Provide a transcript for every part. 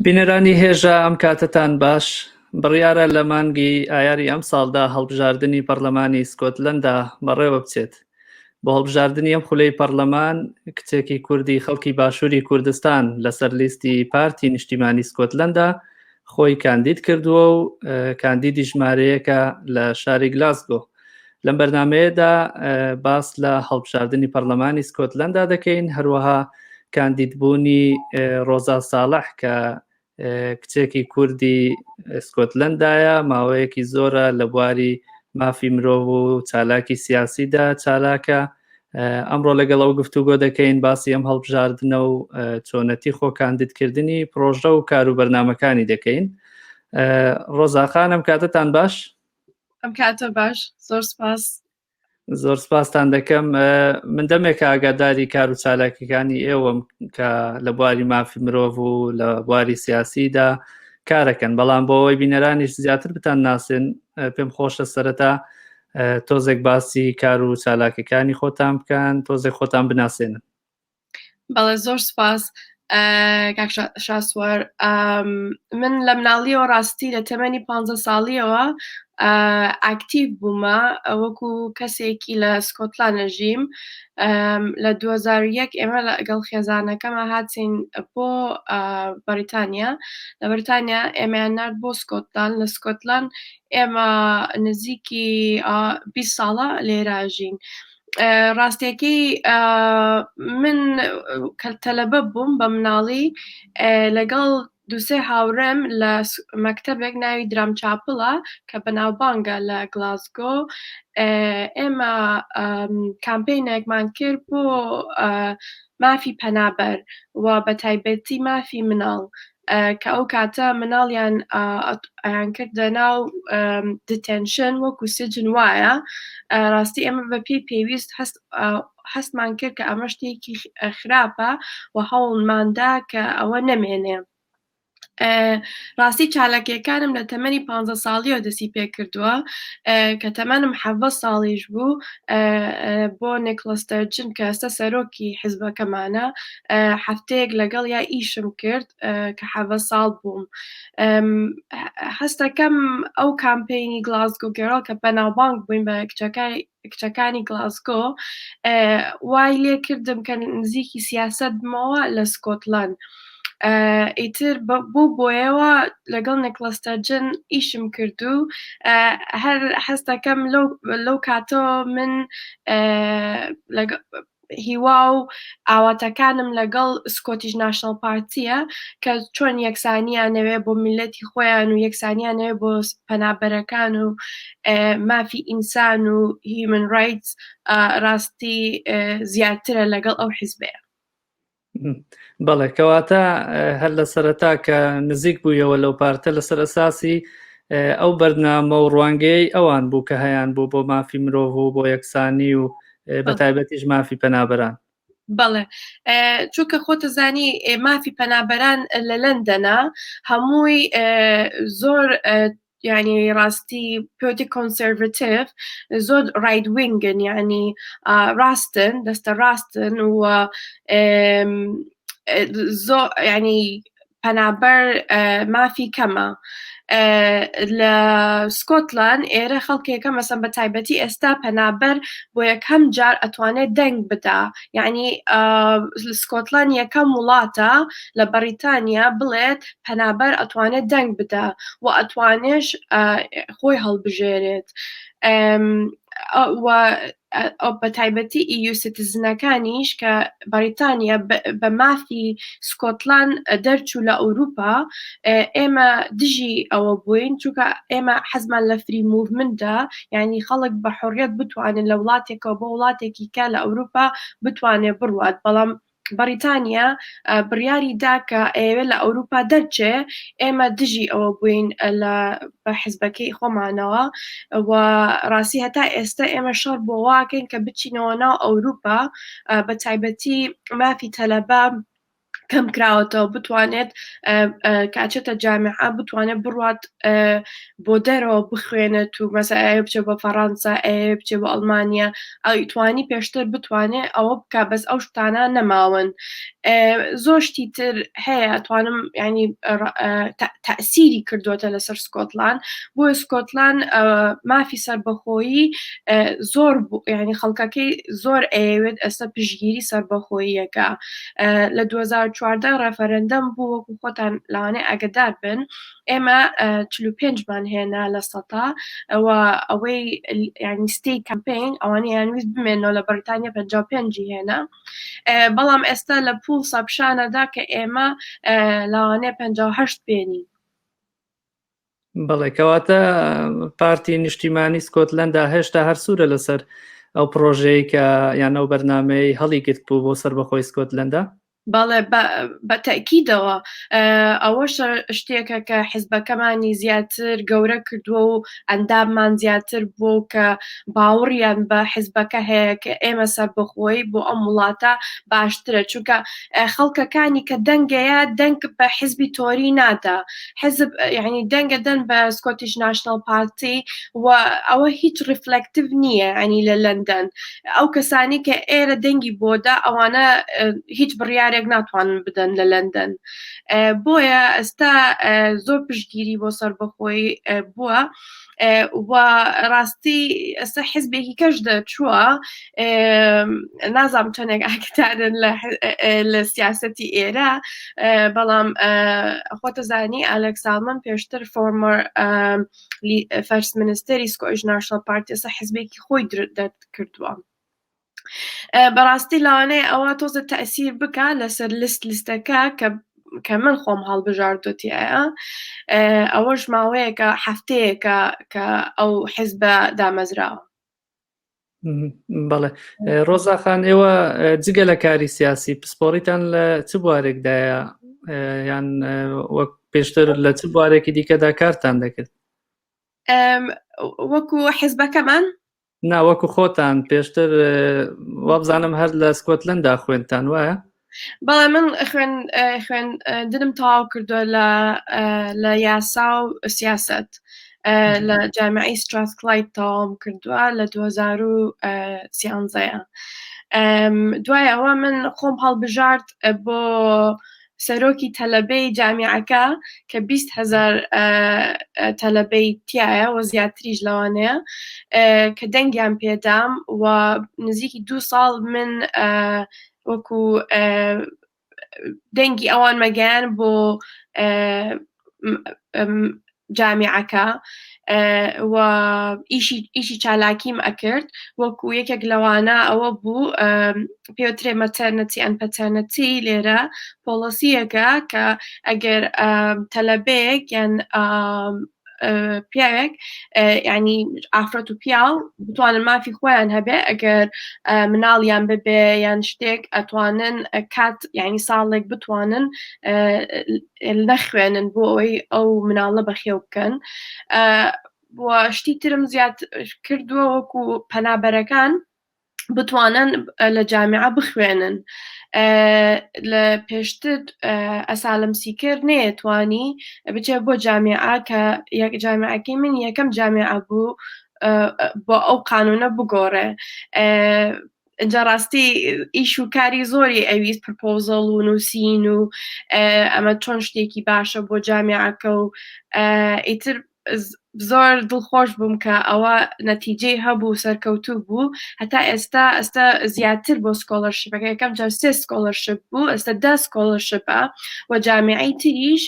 بینەرانی هێژا ئەم کاتەتان باش بڕیارە لە مانگی ئایاری ئەمساڵدا هەڵبژاردنی پەرلەمانی سکۆتلەندا بەڕێوە بچێت. بۆ هەڵبژاردنی ئەم خولەی پەرلەمان کچێکی کوردی خەڵکی باشووری کوردستان لەسەر لیستی پارتی نیشتیمانی سکۆتلەندا خۆی کاندید کردووە و کاندیدی ژمارەیەکە لە شاری گلاسگۆ. لەم بەرنمەیەدا باس لە هەڵبژاردنی پەرلەمانی سکۆتلەندا دەکەین هەروەها کاندیدبوونی ڕۆزا ساڵح کە کچێکی کوردی سکۆتلەندایە ماوەیەکی زۆرە لە بواری مافی مرۆڤ و چالاکی سیاسیدا چالاکە ئەمڕۆ لەگەڵ ئەو گفتوگۆ دەکەین باسی ئەم هەڵبژاردنە و چۆنەتی خۆ کاندیدکردنی پرۆژە و کار و بەرنمەکانی دەکەین ڕۆزاخان ئەم کاتتان باش ئەم کاتە باش زۆر سپاس زۆر سپاستان دەکەم من دەمێکە ئاگاداری کار و چالاکیەکانی ئێوەم کە لە بواری مافی مرۆڤ و لە بواری سیاسیدا کارەکەن بەڵام بۆ ئەوەی بینەرانیش زیاتر بتان ناسن پێم خۆشە سەرەتا تۆزێک باسی کار و چالاکەکانی خۆتان بکەن تۆزێک خۆتان بناسێنن بەڵێ زۆر سپاس کاک شاسوار من لە مناڵیەوە ڕاستی لە تەمەنی پ ساڵیەوە ئاکتیڤ بوومە وەکو کەسێکی لە سکۆتلان نەژیم لە 2001 ئێمە لەگەڵ خێزانەکەمە هاتین بۆ بەریتانیا لە بەریتانیا ئێمەیان نارد بۆ سکۆتلان لە سکۆتلان ئێمە نزیکی 20 ساڵە لێرە ژین ڕاستیەکەی من کە تەلەبە بووم بە مناڵی لەگەڵ دوسێ هاوڕێم لە مەکتەبێک ناوی درام چاپڵە کە بەناوبانگە لە گلاسگۆ ئێمە کامپینێکمان کرد بۆ مافی پەنابەر و بە تایبەتی مافی مناڵ کە ئەو کاتە مناڵیان ئەیان کردە ناو detention وەکو سجن وایە ڕاستی ئێمە بە پێی پێویست هەست هەستمان کرد کە ئەمە شتێکی خراپە و هەوڵماندا کە ئەوە نەمێنێ ڕاستی چالاکیەکانم لە تەمەنی پ ساڵیەوە دەسی پێ کردووە کە تەمەنم حەڤە ساڵیش بوو بۆ نیکۆلا ستەرجن کە ئێستا سەرۆکی حزبەکەمانە هەفتەیەک لەگەڵ یا ئیشم کرد کە حەڤە ساڵ بووم هەستەکەم ئەو کامپینی Glasgow Girl کە بەناوبانگ بووین بە کچەکای کچەکانی گلاسگۆ وای لێ کردم کە نزیکی سیاست بمەوە لە سکۆتلند ئیتر بۆ بۆیەوە لەگەڵ نیکۆلا ستەرجن ئیشم کرد و هەر هەستەکەم لەو کاتەوە من هیوا و ئاواتەکانم لەگەڵ Scottish National Party یە کە چۆن یەکسانیانەوێ بۆ میلەتی خۆیان و یەکسانیانەوێ بۆ پەنابەرەکان و مافی ئینسان و human rights ڕاستی زیاترە لەگەڵ ئەو حیزبەیە. بەڵێ کەواتە هەر لە سەرەتا کە نزیک بوویەوە لەو پارتە لەسەر ئەساسی ئەو بەرنامە و ڕوانگەی ئەوان بوو کە هەیان بوو بۆ مافی مرۆڤ و بۆ یەکسانی و بە تایبەتیش مافی پەنابەران بەڵێ چونکە خۆتە زانی مافی پەنابەران لە لەندەنا هەمووی زۆر یعنی ڕاستی پێوتی conservative زۆر right wing ن یعنی ڕاستن دەستە ڕاستن و زۆر یعنی پەنابەر مافی کەمە لە سکۆتلاند ئێرە خەڵکێکە مەسەن بە تایبەتی ئێستا پەنابەر بۆ یەکەم جار ئەتوانێت دەنگ بدا یعنی سکۆتلاند یەکەم وڵاتە لە بەریتانیا بڵێت پەنابەر ئەتوانێت دەنگ بدا و ئەتوانێش خۆی هەڵبژێرێت بە تایبەتی EU citizen ەکانیش کە بەریتانیا بە مافی سکۆتلاند دەرچوو لە ئەوروپا ئێمە دژی ئەوە بووین چونکە ئێمە حەزمان لە free movement ە یعنی خەڵک بە حڕیت بتوانێت لە وڵاتێکەوە بۆ وڵاتێکی کە لە ئەوروپا بتوانێت بڕوات بەڵام بەڕیتانیا بڕیاری دا کە ئەیەوێت لە ئەوروپا دەرچێ ئێمە دژی ئەوە بووین لە بە حزبەکەی خۆمانەوە و ڕاستی هەتا ئێستا ئێمە شەڕ بۆ واکەین کە بچینەوە ناو ئەوروپا بە تایبەتی مافی تەلەبە. کەم کراوەتەوە بتوانێت کاچێتە جامیعە بتوانێت بڕوات بۆ دەرەوە بخوێنێت و مەسا ئەیە بچێ بۆ فەڕەنسا ئەیە بچێ بۆ ئەڵمانیا ئەوی توانی پێشتر بتوانێت ئەوە بکە بەس ئەو شتانە نەماون زۆر شتی تر هەیە توانم ینی تەسیری کردووەتە لەسەر سکۆتلان بۆیە سکۆتلان مافی سەربەخۆیی زۆر ینی خەڵکەکەی زۆر ئەیەوێت ئێستا پشگیری سەربەخۆییەکە لە 2014 ڕێفەرەندەم بوو وەکو خۆتان لەوانەیە ئاگدار بن ئێمە 45 مان هێنا لە سەتا و ئەوەی ینی Stay campaign ئەوانە یان ویست بمێنەوە لە بەریتانیا 55 هێنا بەڵام ئێستا لە poll سا پیشانەدا کە ئێمە لەوانەیە 58 بێنین. بەڵێ کەواتە پارتی نیشتیمانی سکۆتلەندا هێشتا هەر سوورە لەسەر ئەو پرۆژەیە کە یان ئەو بەرنمەی هەڵی گرت بوو بۆ سەربەخۆی سکۆتلەندا بەڵێ بە تەئکیدەوە ئەوەش شتێکە کە حزبەکەمانی زیاتر گەورە کردووە و ئەنداممان زیاتر بووە و کە باوەڕیان بە حزبەکە هەیە کە ئێمە سەربەخۆیی بۆ ئەم وڵاتە باشترە چونکە خەڵکەکانی کە دەنگەیە دەنگ بە حزبی تۆری نادا حزب یعنی دەنگە دەن بە Scottish National Party و ئەوە هیچ reflective نییە ینی لە لەندەن ئەو کەسانی کە ئێرە دەنگی بۆدا ئەوانە هیچ بڕیارێک ناتوانن بدەن لە لەندەن بۆیە ئێستا زۆر پشتگیری بۆ سەربەخۆی بووە و ڕاستی ئێستا حزبێکی کەش دەچووە نازانم چەندێک ئاگدارن لە سیاستی ئێرە بەڵام خۆتەزانی ئالێکس سالمن پێشتر former First Minister ی Scottish National Party ئێستا حزبێکی خۆی دەرکردووە. بەڕاستی لەوانەیە ئەوە تۆزە تەسیر بکە لەسەر list لیستەکە کە کە من خۆم هەڵبژاردۆتیایە ئەوەش ماوەیەکە هەفتەیەکە کە ئەو حزبە دامەزراوە. بەڵێ ڕۆزا خان ئێوە جگە لە کاری سیاسی پسپۆڕیتان لە چ بوارێکدایە یان وەک پێشتر لە چ بوارێکی دیکەدا کارتان دەکرد؟ وەکو حزبەکەمان؟ نا وەکو خۆتان پێشتر وابزانم هەر لە سکۆتلەندا خوێندتان وایە؟ بەڵێ من خوێن خوێندنم تەواو کردووە لە لە یاسا و سیاست لە جامعی ستراسکلاید تەواوم کردووە لە 2013 دوای ئەوە من خۆم هەڵبژارد بۆ سەرۆکی تەلەبەی جامیعەکە کە 20 هەزار تەلەبەی تایە و زیاتریش لەوانەیە کە دەنگیان پێدام و نزیکی دوو ساڵ من وەکو دەنگی ئەوان مەگەیان بۆ جامیعەکە و ئیشی ئیشی چالاکیم ئەکرد وەکو یەکێک لەوانە ئەوە بوو پێوترێ maternity and paternity لێرە policy یەکە کە ئەگەر تەلەبەیەک یان پیاوێک ینی ئافرەت و پیاو بتوانن مافی خۆیان هەبێ ئەگەر مناڵیان ببێ یان شتێک ئەتوانن کات یعنی ساڵێک بتوانن نەخوێنن بۆ ئەوەی ئەو مناڵە بەخێو بکەن شتی ترم زیاد کردووە وەکو پەنابەرەکان بتوانن لە جامیعە بخوێنن لە پێشتر asylum seeker نەیەتوانی بچێت بۆ جامیعە کە یەک جامیعەکەی من یەکەم جامیعە بوو بۆ ئەو قانونە بگۆڕێ ئینجا ڕاستی ئیش و کاری زۆری ئەویست proposal و نووسین و ئەمە چۆن شتێکی باشە بۆ جامیعەکە و ئیتر زۆر دڵخۆش بووم کە ئەوە نەتیجەی هەبوو سەرکەوتوو بوو هەتا ئێستا ئێستا زیاتر بۆ scholarship ەکە یەکەم جار سێ scholarship بوو ئێستا دە scholarship ە و جامیعی تریش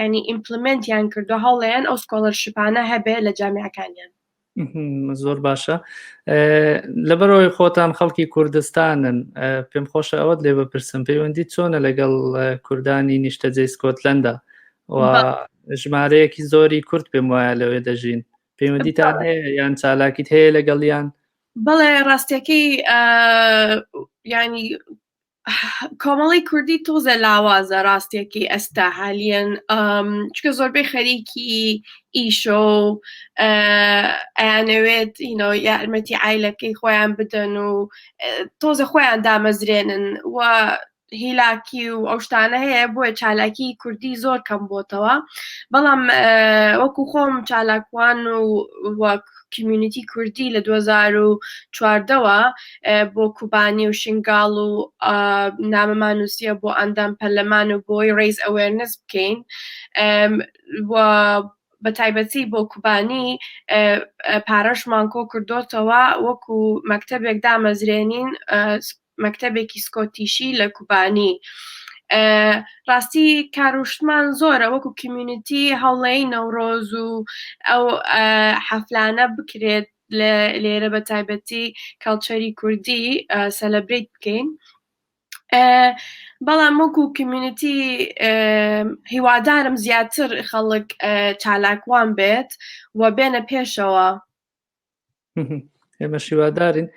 ینی implement یان کردو هەوڵیان ئەو scholarship انە هەبێ لە جامیعەکانیان زۆر باشە لەبەرەوەی خۆتان خەڵکی کوردستانن پێم خۆشە ئەوەت لێ بپرسم پەیوەندی چۆنە لەگەڵ کوردانی نیشتەجێی سکۆتلەندا و ژمارەیەکی زۆری کورد پێم وایە لەوێ دەژین پەیوەندیتان هەیە یان چالاکیت هەیە لەگەڵیان بەڵێ ڕاستیەکەی ینی کۆمەڵی کوردی تۆزە لاوازە ڕاستیەکەی ئەستا حالیەن چکە زۆربەی خەریکی ئیشۆ ئەیانەوێت اینۆ یارمەتی ئایلەکەی خۆیان بدەن و تۆزە خۆیان دامەزرێنن و هیلاکی و ئەو شتانە هەیە بۆیە چالاکی کوردی زۆر کەم بۆتەوە بەڵام وەکو خۆم چالاکوان و وەک community کوردی لە 2014ەوە بۆ کوبانی و شنگاڵ و نامەمان نووسیە بۆ ئەندام پەرلەمان و بۆی raise awareness بکەین و بە تایبەتی بۆ کوبانی پارەشمان کۆ کردۆتەوە وەکو مەکتەبێک دامەزرێنین مەکتەبێکی Scottish ی لە کوبانی ڕاستی کاروشتمان زۆرە وەکو community هەوڵەی نەورۆز و ئەو حەفلانە بکرێت لێرە بە تایبەتی culture ی کوردی celebrate بکەین بەڵام وەکو community هیوادارم زیاتر خەڵک چالاکوان بێت و بێنە پێشەوە. ئێمە شیوادارین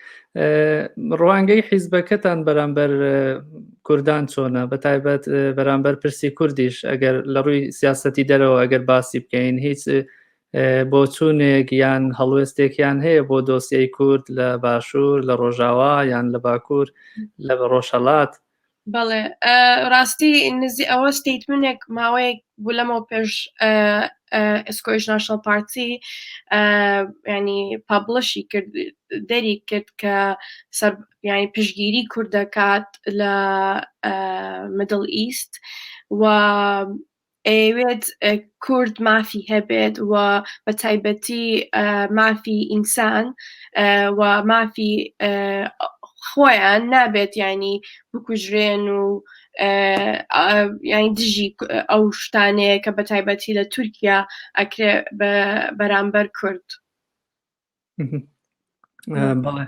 ڕوانگەی حیزبەکەتان بەرامبەر کوردان چۆنە بە تایبەت بەرامبەر پرسی کوردیش ئەگەر لە ڕووی سیاستی دەرەوە ئەگەر باسی بکەین هیچ بۆچوونێک یان هەڵوێستێکیان هەیە بۆ دۆسیەی کورد لە باشوور لە ڕۆژاوا یان لە باکوور لە ڕۆژهەڵات؟ بەڵێ ڕاستی نزی ئەوە statement ێک ماوەیەک بوو لەمەوە پێش Scottish National Party ینی publish ی کرد دەری کرد کە سەر ینی پشگیری کورد دەکات لە Middle East و ئەیەوێت کورد مافی هەبێت و بە تایبەتی مافی ئینسان و مافی خۆیان نابێت ینی بکوژرێن و ینی دژی ئەو شتانەیە کە بە تایبەتی لە تورکیا ئەکرێ بەرامبەر کورد. بەڵێ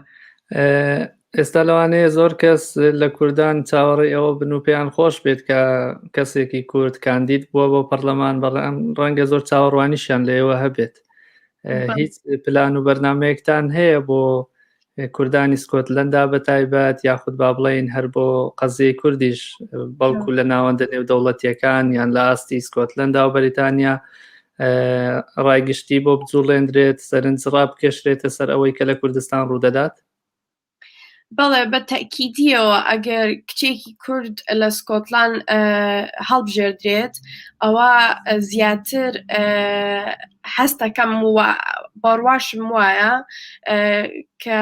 ئێستا لەوانەیە زۆر کەس لە کوردان چاوەڕێی ئەوە بن و پێیان خۆش بێت کە کەسێکی کورد کاندید بووە بۆ پەرلەمان بەڵام ڕەنگە زۆر چاوەڕوانیشیان لە ئێوە هەبێت هیچ پلان و بەرنمەیەکتان هەیە بۆ کوردانی سکۆتلەندا بە تایبەت یاخود با بڵێین هەر بۆ قەزیەی کوردیش بەڵکو لە ناوەندە نێودەوڵەتیەکان یان لە ئاستی سکۆتلەندا و بەریتانیا ڕای گشتی بۆ بجوڵێندرێت سەرنج ڕابکێشرێتە سەر ئەوەی کە لە کوردستان ڕوودەدات؟ بەڵێ بە تەئکیدیەوە ئەگەر کچێکی کورد لە سکۆتلان هەڵبژێردرێت ئەوە زیاتر هەستەکەم و بڕواشم وایە کە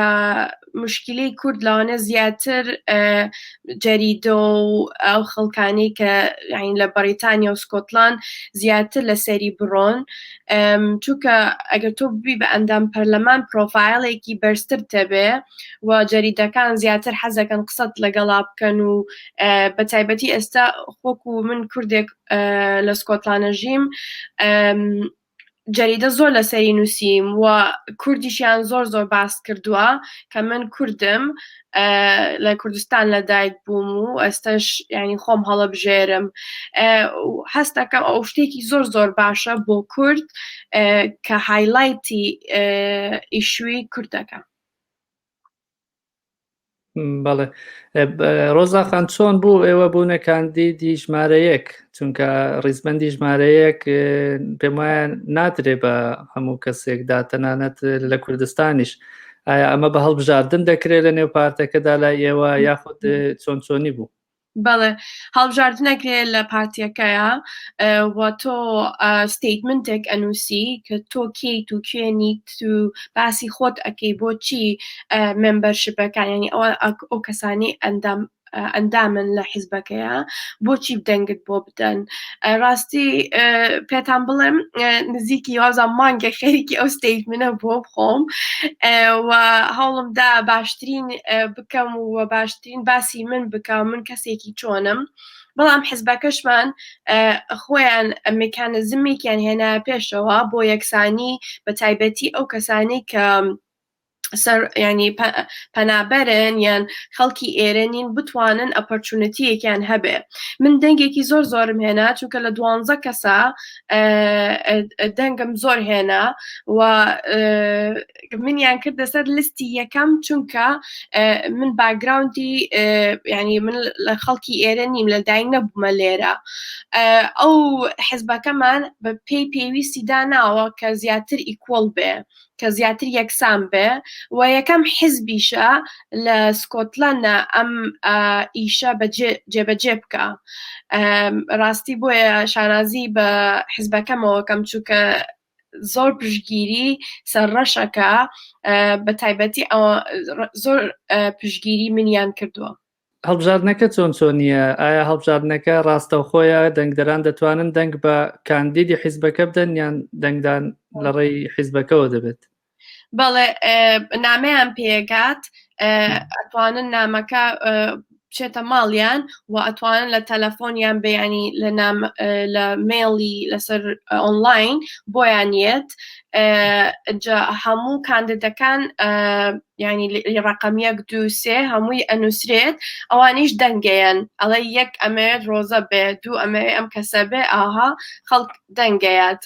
مشکلەی کورد لەوانە زیاتر جەریدە و ئەو خەڵکانی کە یعنی لە بەریتانیا و سکۆتلان زیاتر لەسەری بڕۆن چونکە ئەگەر تۆ ببی بە ئەندام پەرلەمان پرۆفایلێکی بەرزتر تەبێ و جەریدەکان زیاتر حەزەکەن قسەت لەگەڵا بکەن و بە تایبەتی ئێستا خۆک و من کوردێک لە سکۆتلانە ژیم جەریدە زۆر لەسەری نووسیم و کوردیشیان زۆر زۆر باس کردووە کە من کوردم لە کوردستان لەدایک بووم و ئێستش ینی خۆم هەڵەبژێرم هەستەکەم ئەو شتێکی زۆر زۆر باشە بۆ کورد کە highlight ی issue ی کوردەکە. بەڵێ ڕۆزا خان چۆن بوو ئێوە بوونە کاندیدی ژمارە یەک چونکە ڕیزبندی ژمارە یەک پێم وایە نادرێ بە هەموو کەسێکدا تەنانەت لە کوردستانیش ئایا ئەمە بە هەڵبژاردن دەکرێت لە نێو پارتەکەدا لای ئێوە یاخود چۆن چۆنی بوو؟ بەڵێ هەڵبژاردنەکرێ لە پارتیەکەیە و تۆ statement ێک ئەنووسی کە تۆ کێیت و کوێنیت و باسی خۆت ئەەکەی بۆچی membership ەکان ینی ئەوە ئەو کەسانی ئەندام ئەندامن لە حیزبەکەیە بۆچی دەنگت بۆ بدەن ڕاستی پێتان بڵێم نزیکی وازا مانگە خەریکی ئەو statement ە بۆ بخۆم و هەوڵمدا باشترین بکەم و باشترین باسی من بکەم من کەسێکی چۆنم بەڵام حزبەکەشمان خۆیان میکانزمێکیان هێنا پێشەوە بۆ یەکسانی بە تایبەتی ئەو کەسانی کە سەر ینی پەنابەرن یان خەڵکی ئێرە نین بتوانن opportunity یەکیان هەبێ من دەنگێکی زۆر زۆرم هێنا چونکە لە دوانزە کەسە دەنگم زۆر هێنا و منیان کردە سەر لیستی یەکەم چونکە من background ی ینی من لە خەڵکی ئێرە نیم لە دایک نەبوومە لێرە ئەو حزبەکەمان بە پێی پێویستی داناوە کە زیاتر equal بێ. کە زیاتر یەکسان بێ و یەکەم حیزبیشە لە سکۆتلەندا ئەم ئیشە جێبەجێ بکە. ڕاستی بۆیە شانازی بە حیزبەکەمەوە کەم چونکە زۆر پشتگیری سەرڕەشەکە بە تایبەتی ئەوە زۆر پشتگیری منیان کردووە. هەڵبژاردنەکە چۆن چۆنیە؟ ئایا هەڵبژاردنەکە ڕاستەوخۆیە دەنگدەران دەتوانن دەنگ بە کاندیدی حیزبەکە بدەن یان دەنگدان لە ڕێی حیزبەکەوە دەبێت؟ بەڵێ نامەیان پێگات ئەتوانن نامەکە بچێتە ماڵیان و ئەتوانن لە تەلەفۆنیان بەیانی لە نام لە مێڵی لەسەر ئۆنلاین بۆیان یەت جا هەموو کاندیدەکان ینی ڕقم یەک دوو سێ هەمووی ئەنووسرێت ئەوانیش دەنگەیەن ئەڵێ یەک ئەمەوێت ڕۆزە بێ دوو ئەمەوێ ئەم کەسە بێ ئاها خەڵک دەنگەیات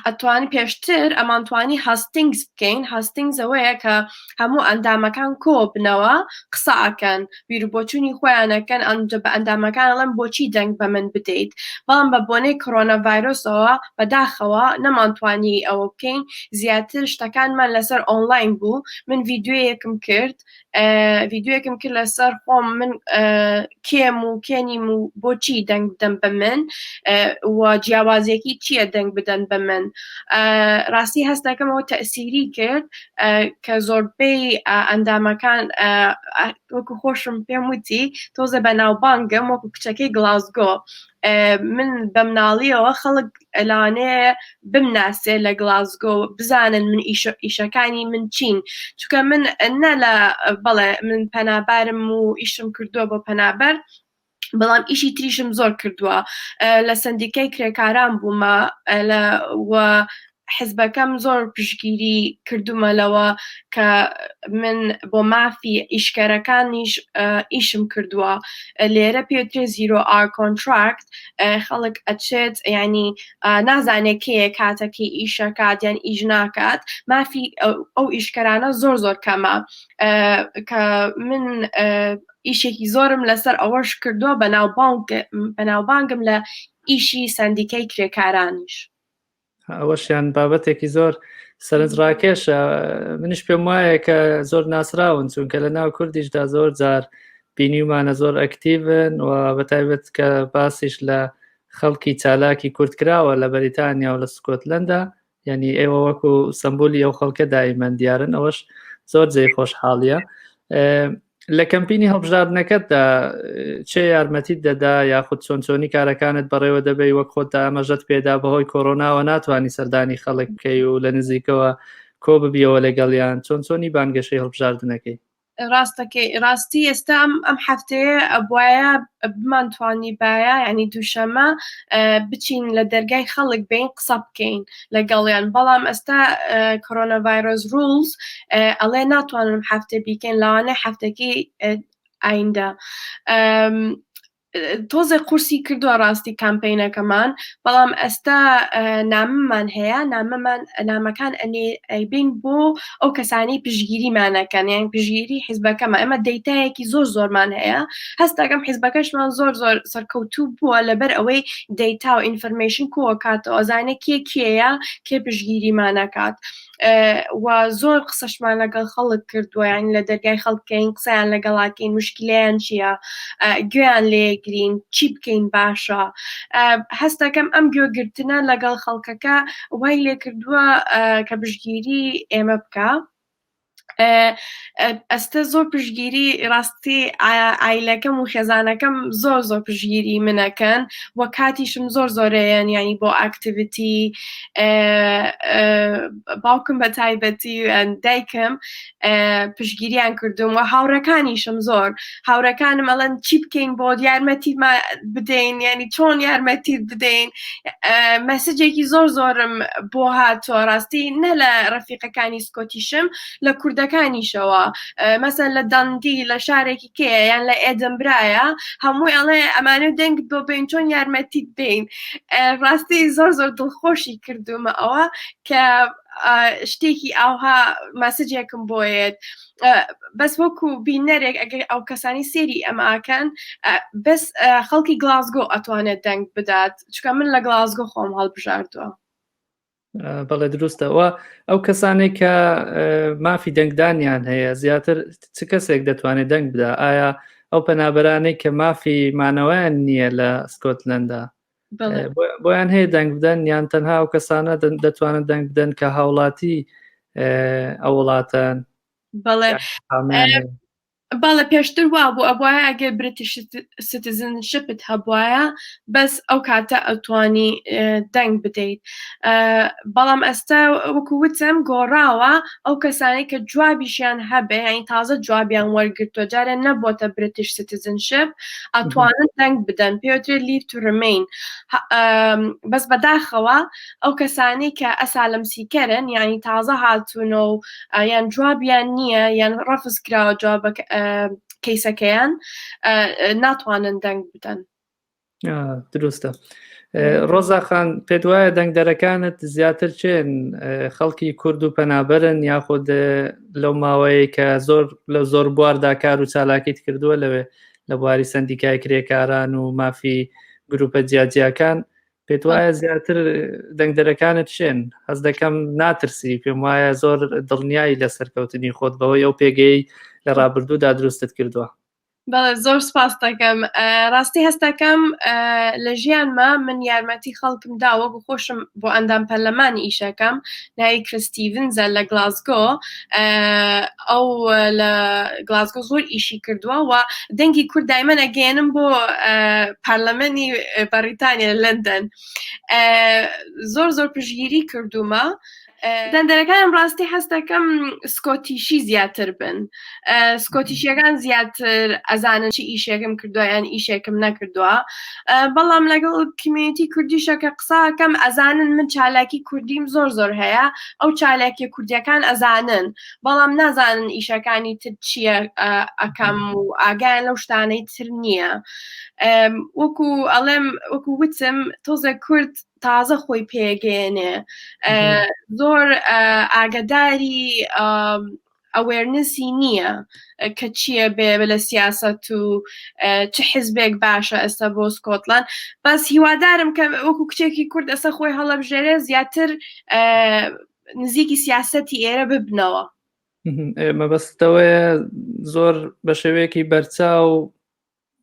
ئەتوانی پێشتر ئەمانتوانی هاستینگز بکەین هاستینگز ئەوەیە کە هەموو ئەندامەکان کۆبنەوە قسە ئەکەن بیروبۆچوونی خۆیانەکەن ئەنجە بە ئەندامەکان ئەڵێن بۆچی دەنگ بە من بدەیت بەڵام بە بۆنەی کۆرۆنا ڤایرۆسەوە بەداخەوە نەمانتوانی ئەوە بکەین زیاتر شتەکانمان لەسەر ئۆنلاین بوو من ڤیدیۆیەکم کرد ڤیدیۆیەکم کرد لەسەر خۆم من کێم و کێنیم و بۆچی دەنگ بدەم بە من و جیاوازیەکی چییە دەنگ بدەن بە من ڕاستی هەستەکەمەوە تەسیری کرد کە زۆربەی ئەندامەکان وەکو خۆشم پێم وتی تۆزە بە ناوبانگم وەکو کچەکەی گلاسگۆ من بە مناڵیەوە خەڵک لەوانەیە بمناسێ لە گلاسگۆ بزانن من ئیشەکانی من چین چونکە من نە لە بەڵێ من پەنابارم و ئیشم کردووە بۆ پەنابەر بەڵام ئیشی تریشم زۆر کردووە لە سندیکای کرێکاران بوومە لە حزبەکەم زۆر پشگیری کردومە لەوە کە من بۆ مافی ئیشکەرەکانیش ئیشم کردووە لێرە پێوترێ zero hour contract خەڵک ئەچێت ینی نازانێت کێیە کاتەکەی ئیشەکات یان ئیش ناکات مافی ئەو ئیشکەرانە زۆر زۆر کەمە کە من ئیشێکی زۆرم لەسەر ئەوەش کردووە بەناوبانگم لە ئیشی سندیکەی کرێکارانیش. ئەوەشیان بابەتێکی زۆر سەرنجڕاکێشە منیش پێم وایە کە زۆر ناسراون چونکە لە ناو کوردیشدا زۆر جار بینیومانە زۆر ئەکتیڤن و بەتایبەت کە باسیش لە خەڵکی چالاکی کورد کراوە لە بەریتانیا و لە سکۆتلەندا یعنی ئێوە وەکو سمبولی ئەو خەڵکە دایمەن دیارن ئەوەش زۆر جێی خۆشحاڵیە لە کەمپینی هەڵبژاردنەکەتدا چێ یارمەتیت دەدا یاخود چۆن چۆنی کارەکانت بەڕێوە دەبەی وەک خۆت ئاماژەت پێدا بەهۆی کۆرۆناوە ناتوانانی سەردانی خەڵک بکەی و لە نزیکەوە کۆ ببیەوە لەگەڵیان چۆن چۆنی بانگەشەی هەڵبژاردنەکەی؟ ڕاستەکەی ڕاستی ئێستا ئەم ئەم هەفتەیە ئەبواە بمانتوانیبایە یعنی دووشەمە بچین لە دەرگای خەڵک بین قسە بکەین لەگەڵیان بەڵام ئەستا کۆرۆنا ڤایرۆس rules ئەڵێ ناتوانم هەفتە بیکەین لەوانەیە هەفتەکەی ئایندە تۆزێک قورسی کردووە ڕاستی کامپینەکەمان بەڵام ئەستا نامەمان هەیە نامەمان نامەکان ئەنێ ئەیبین بۆ ئەو کەسانی پشگیریمانەکەن یان پشگیری حیزبەکەمە ئەمە دەیتایەکی زۆر زۆرمان هەیە هەستەکەم حیزبەکەشمان زۆر زۆر سەرکەوتوو بووە لەبەر ئەوەی دەیتا و information کۆکاتەوە ئەزانێ کێ کێیە کێ پشگیریمانەکات و زۆر قسەشمان لەگەڵ خەڵک کردووە یان لە دەرگای خەڵکەین قسەیان لەگەڵاکەین مشکلیان چییە گوێیان لێگرین چی بکەین باشە هەستەکەم ئەم گوێگرتنە لەگەڵ خەڵکەکە وای لێکردووە کە پشگیری ئێمە بکە ئەستە زۆر پشگیری ڕاستی ئایلەکەم و خێزانەکەم زۆر زۆر پشگیری منەکەن و کاتیشم زۆر زۆرەیەن ینی بۆ activity باوکم بە تایبەتی دایکم پشگیریان کردوم و هاوڕەکانیشم زۆر هاوڕەکانم ئەڵەن چی بکەین بۆ یارمەتی بدەین ینی چۆن یارمەتیت بدەین message ێکی زۆر زۆرم بۆ هاتووە ڕاستی نە لە ڕەفیقەکانی سکۆتیشم لە کوردەکانیشەوە مەسەن لە دەندی لە شارێکی کێ یان لە ئێدنبرایە هەمووی ئەڵێ ئەمانە دەنگ بۆ بین چۆن یارمەتیت بین ڕاستی زۆر زۆر دڵخۆشی کردومە ئەوە کە شتێکی ئاوها message ێکم بۆیەت بەس وەکو بینەرێک ئەگەر ئەو کەسانی سێری ئەماکەن بەس خەڵکی گلاسگۆ ئەتوانێت دەنگ بدات چکە من لە گلاسگۆ خۆم هەڵبژاردووە. بەڵێ دروستە و ئەو کەسانێک کە مافی دەنگدانیان هەیە زیاتر چ کەسێک دەتوانێت دەنگ بدا ئایا ئەو پەنابەرانەی کە مافی مانەوەیان نییە لە سکۆتلەندا بۆیان هەیە دەنگ بدەن یان تەنها ئەو کەسانە دەتوانن دەنگ بدەن کە هاوڵاتی ئەو وڵاتەن بەڵێ بەڵێ پێشتر وابوو ئەبوایە ئەگەر British citizenship ت هەبوایە بەس ئەو کاتە ئەتوانی دەنگ بدەیت بەڵام ئەستا وەکو وتم گۆڕاوە ئەو کەسانی کە جوابیشیان هەبێ یانی تازە جوابیان وەرگرتووە جارێ نەبووەتە British citizenship ئەتوانن دەنگ بدەن پێوترێ leave to remain بەس بەداخەوە ئەو کەسانی کە asylum seeker ن یعنی تازە هاتوونە و یان جوابیان نییە یان ڕەفز کراوە جوابە کەیسەکەیان ناتوانن دەنگ بدەن دروستە ڕۆزا خان پێت وایە دەنگدەرەکانت زیاتر چێن خەڵکی کورد و پەنابەرن یاخود لەو ماوەیە کە زۆر لە زۆر بواردا کار و چالاکیت کردووە لەوێ لە بواری سندیکای کرێکاران و مافی گروپە جیاجیاکان پێت وایە زیاتر دەنگدەرەکانت چێن هەز دەکەم ناترسی پێم وایە زۆر دڵنیایی لە سەرکەوتنی خۆت بەوەی ئەو پێگەی لە ڕابردوودا دروستت کردووە بەڵێ زۆر سپاس دەکەم ڕاستی هەستەکەم لە ژیانما من یارمەتی خەڵکم دا وەکو خۆشم بۆ ئەندام پەرلەمان ئیشەکەم ناوی کریستیڤنزە لە گلاسگۆ ئەو لە گلاسگۆ زۆر ئیشی کردووە و دەنگی کورد دایمە ئەگەیەنم بۆ پەرلەمانی بەریتانیا لە لەندەن زۆر زۆر پشگیری کردومە دەنگدەرەکانم ڕاستی حەز دەکەم Scottish ی زیاتر بن Scottish یەکان زیاتر ئەزانن چی ئیشێکم کردووە یان ئیشێکم نەکردووە بەڵام لەگەڵ community کوردیشە کە قساکەم ئەزانن من چالاکی کوردیم زۆر زۆر هەیە ئەو چالاکیە کوردیەکان ئەزانن بەڵام نازانن ئیشەکانی تر چییە ئەکەم و ئاگایان لەو شتانەی تر نییە وەکو ئەڵێم وەکو وتم تۆزێک کورد تازە خۆی پێگەێنێ زۆر ئاگداری awareness ی نییە کە چییە بێ لە سیاست و چ حزبێک باشە ئێستا بۆ سکۆتلاند بەس هیوادارم کە وەکو کچێکی کورد ئەسە خۆی هەڵەبژێرێ زیاتر نزیکی سیاسەتی ئێرە ببنەوە مەبەستەوەیە زۆر بە شێوەیەکی بەرچاو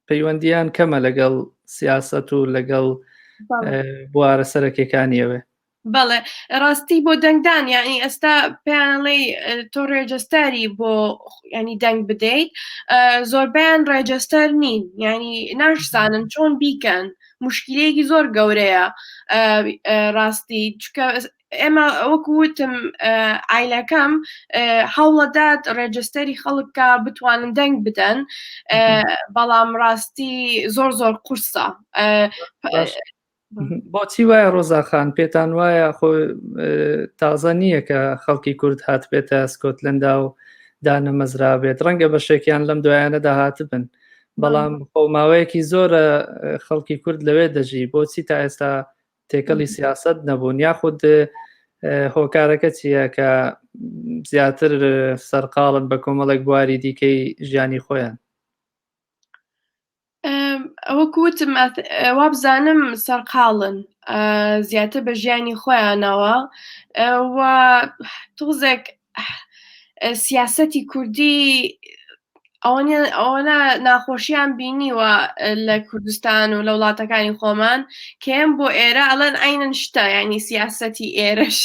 پەیوەندیان کەمە لەگەڵ سیاست و لەگەڵ بوارە سەرەکیەکانیەوێ بەڵێ ڕاستی بۆ دەنگدان یعنی ئێستا پێیانڵێ تۆ register ی بۆ ینی دەنگ بدەیت زۆربیان register نین ینی ناشزانن چۆن بیکەن مشکلەیەکی زۆر گەورەیە ڕاستی چکە ئێمە وەکو وتم ئایلەکەم هەوڵەدات register ی خەڵکە بتوانن دەنگ بدەن بەڵام ڕاستی زۆر زۆر قورسە بۆچی وایە ڕۆزاخان پێتان وایە خۆ تازە نییە کە خەڵکی کورد هاتبێتە سکۆتلندا و دانەمەزرابێت ڕەنگە بەشێکیان لەم دوایانەدا هاتبن بەڵام خۆ ماوەیەکی زۆرە خەڵکی کورد لەوێ دەژی بۆچی تا ئێستا تێکەڵی سیاست نەبوون یاخود هۆکارەکە چییە کە زیاتر سەرقاڵن بە کۆمەڵێک بواری دیکەی ژیانی خۆیان ئەوە کوتم وابزانم سەرقاڵن زیاتر بە ژیانی خۆیانەوە و تۆزێک سیاسەتی کوردی ئەوەنە ناخۆشیان بینیوە لە کوردستان و لە وڵاتەکانی خۆمان کێم بۆ ئێرە ئەڵەن ئاینن شتە ینی سیاسەتی ئێرەش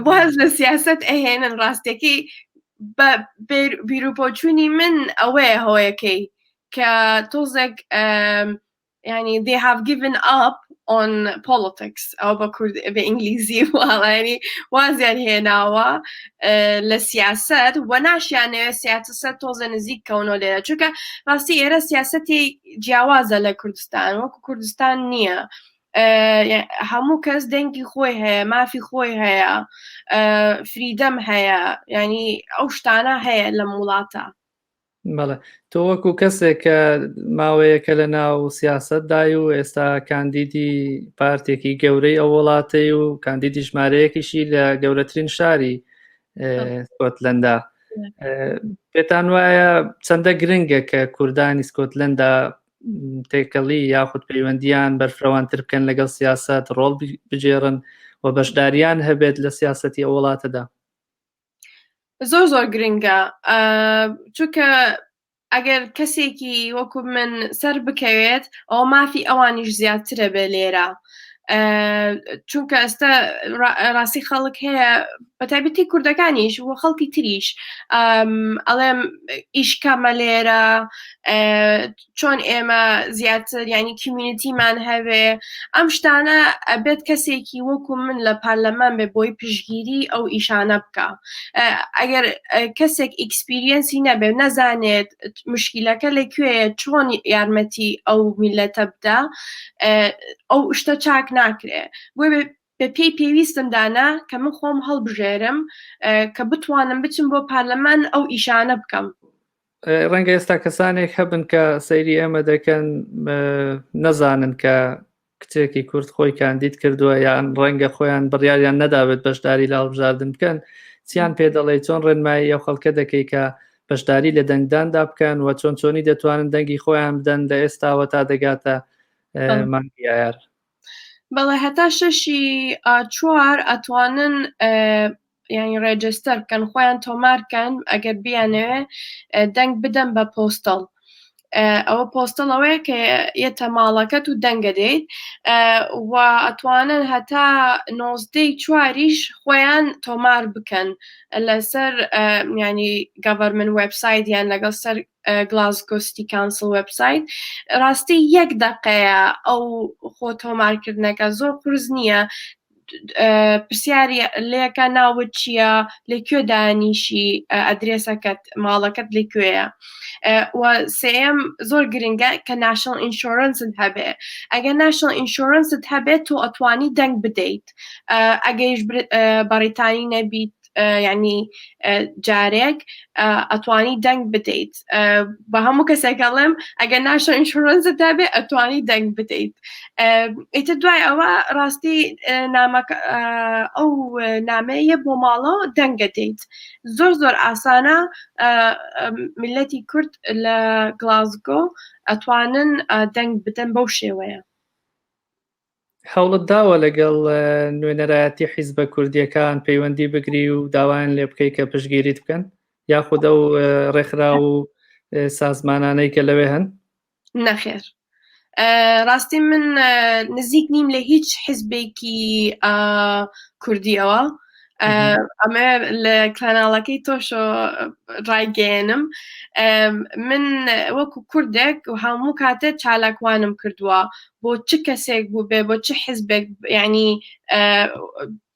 باز لە سیاست ئەهێنن ڕاستەکەی بە بیرروپۆچوونی من ئەوەیە هۆیەکەی کە تۆزێک ینی they have given up on politics ئەو بە کورد بە ئینگلیزی واڵانی وازیان هێناوە لە سیاست و ناشیانەوێ سیاسەت تۆزە نزیک کەونەوە لێرە چونکە ڕاستی ئێرە سیاسەتی جیاوازە لە کوردستان وەکو کوردستان نییە هەموو کەس دەنگی خۆی هەیە مافی خۆی هەیە freedom هەیە ینی ئەو شتانە هەیە لەم وڵاتە بەڵێ تۆ وەکو کەسێک کە ماوەیەکە لە ناو سیاستدای و ئێستا کاندیدی پارتێکی گەورەی ئەو وڵاتەی و کاندیدی ژمارەیەکیشی لە گەورەترین شاری سکۆتلەندا پێتان وایە چەندە گرنگە کە کوردانی سکۆتلەندا تێکەڵی یاخود پەیوەندیان بەرفرەوانتر بکەن لەگەڵ سیاست ڕۆڵ بگێڕن و بەشداریان هەبێت لە سیاسەتی ئەو وڵاتەدا؟ زۆر زۆر گرنگە چونکە ئەگەر کەسێکی وەکو من سەر بکەوێت ئەوە مافی ئەوانیش زیاترە بێ لێرە چونکە ئێستا ڕاستی خەڵک هەیە بەتایبەتی کوردەکانیش و خەڵکی تریش ئەڵێم ئیش کەمە لێرە چۆن ئێمە زیاتر ینی community مان هەبێ ئەم شتانە ئەبێت کەسێکی وەکو من لە پەرلەمان بێ بۆی پشگیری ئەو ئیشانە بکە ئەگەر کەسێک experience ی نەبێ نەزانێت مشکیلەکە لە کوێیە چۆن یارمەتی ئەو میلەتە بدا ئەو شتە چاک ناکرێ بۆ بە پێی پێویستم دانا کە من خۆم هەڵبژێرم کە بتوانم بچم بۆ پەرلەمان ئەو ئیشانە بکەم. ڕەنگە ئێستا کەسانێک هەبن کە سەیری ئێمە دەکەن نەزانن کە کچێکی کورد خۆی کاندید کردووە یان ڕەنگە خۆیان بڕیاریان نەدابێت بەشداری لە هەڵبژاردن بکەن چیان پێ دەڵێ چۆن ڕێنمایی ئەو خەڵکە دەکەی کە بەشداری لە دەنگداندا بکەن و چۆن چۆنی دەتوانن دەنگی خۆیان بدەن لە ئێستاوە تا دەگاتە مانگی ئایار؟ بەڵێ هەتا شەشی چوار ئەتوانن یانی register بکەن خۆیان تۆمارکەن ئەگەر بیانەوێ دەنگ بدەن بە postal ئەوە postal ئەوەیە کە یەتە ماڵەکەت و دەنگە دەیت و ئەتوانن هەتا نۆزدەی چواریش خۆیان تۆمار بکەن لەسەر ینی government website یان لەگەڵ سەر Glasgow City Council website ڕاستی یەک دەقەیە ئەو خۆ تۆمارکردنەکە زۆر قورس نییە پرسیاری لێکە ناوت چییە لە کوێ دانیشی ئەدرێسەکەت ماڵەکەت لە کوێیە و سێم زۆر گرنگە کە National Insurance ت هەبێ ئەگەر National Insurance ت هەبێت تۆ ئەتوانی دەنگ بدەیت ئەگەیش بەڕیتانی نەبیت یعنی جارێک ئەتوانی دەنگ بدەیت بە هەموو کەسێک ئەڵێم ئەگەر National Insurance ت هەبێ ئەتوانی دەنگ بدەیت ئیتر دوای ئەوە ڕاستی نامەکە ئەو نامەیە بۆ ماڵەوە دەنگە دەیت زۆر زۆر ئاسانە میلەتی کورد لە گلاسگۆ ئەتوانن دەنگ بدەن بەو شێوەیە. هەوڵت داوە لەگەڵ نوێنەرایەتی حیزبە کوردیەکان پەیوەندی بگری و داوایان لێ بکەی کە پشگیریت بکەن یاخود ئەو ڕێکخرا و سازمانانەی کە لەوێ هەن؟ نەخێر ڕاستی من نزیک نیم لە هیچ حیزبێکی کوردیەوە ئەمە لە کەناڵەکەی تۆشۆ ڕایگەیەنم من وەکو کوردێک و هەموو کاتێک چالاکوانم کردووە بۆ چ کەسێک بوو بێ بۆ چ حزبێک ینی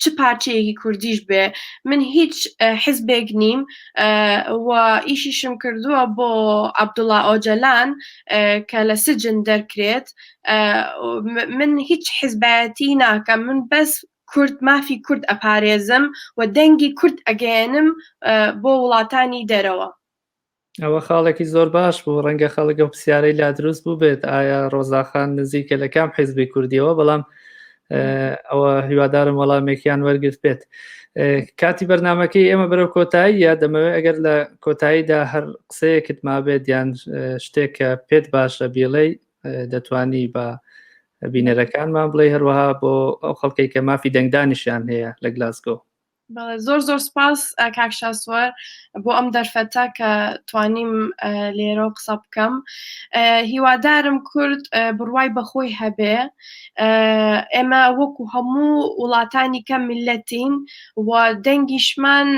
چ پارچەیەکی کوردیش بێ من هیچ حزبێک نیم و ئیشیشم کردووە بۆ عەبدوڵا ئۆجەلان کە لە سجن دەرکرێت من هیچ حزبایەتی ناکەم من بەس کورد مافی کورد ئەپارێزم و دەنگی کورد ئەگەیەنم بۆ وڵاتانی دەرەوە. ئەوە خاڵێکی زۆر باش بوو ڕەنگە خەڵک ئەو پرسیارەی لا دروست بوو بێت ئایا ڕۆزاخان نزیکە لە کام حیزبی کوردیەوە بەڵام ئەوە هیوادارم وەڵامێکیان وەرگرت بێت کاتی بەرنمەکەی ئێمە بەرەو کۆتاییە دەمەوێت ئەگەر لە کۆتاییدا هەر قسەیەکت مابێت یان شتێک کە پێت باشە بیڵێ دەتوانی بە بینەرەکانمان بڵێ هەروەها بۆ ئەو خەڵکەی کە مافی دەنگدانیشیان هەیە لە گلاسگۆ. بەڵێ زۆر زۆر سپاس کاک شاسوار بۆ ئەم دەرفەتە کە توانیم لێرە قسە بکەم هیوادارم کورد بڕوای بەخۆی هەبێ ئێمە وەکو هەموو وڵاتانی کە میلەتین و دەنگیشمان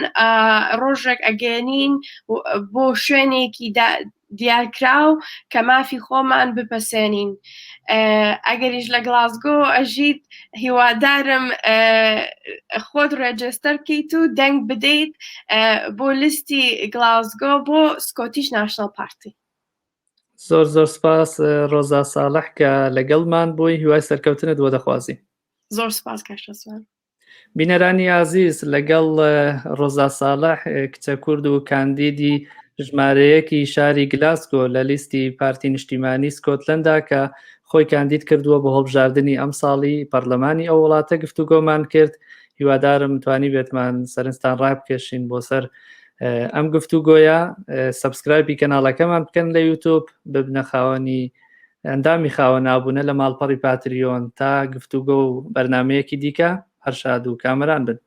ڕۆژێک ئەگەێنین بۆ شوێنێکی دیارکراو کە مافی خۆمان بپەسێنین ئەگەریش لە گلاسگۆ ئەژیت هیوادارم خۆت register بکەیت و دەنگ بدەیت بۆ لیستی گلاسگۆ بۆ Scottish National Party. زۆر زۆر سپاس ڕۆزا ساڵح کە لەگەڵمان بووی هیوای سەرکەوتنت بۆ دەخوازین. زۆر سپاس کاک شاسوار. بینەرانی ئازیز لەگەڵ ڕۆزا ساڵح کچە کورد و کاندیدی ژمارەیەکی شاری گلاسگۆ لە لیستی پارتی نیشتیمانی سکۆتلەندا کە خۆی کاندید کردووە بۆ هەڵبژاردنی ئەمساڵی پەرلەمانی ئەو وڵاتە گفتوگۆمان کرد هیوادارم توانی بێتمان سەرنجتان ڕابکێشین بۆ سەر ئەم گفتوگۆیە subscribe ی کەناڵەکەمان بکەن لە یوتوب ببنە خاوەنی ئەندامی خاوەن ئابوونە لە ماڵپەڕی پاتریۆن تا گفتوگۆ و بەرنمەیەکی دیکە. هەر شاد و کامەران بن.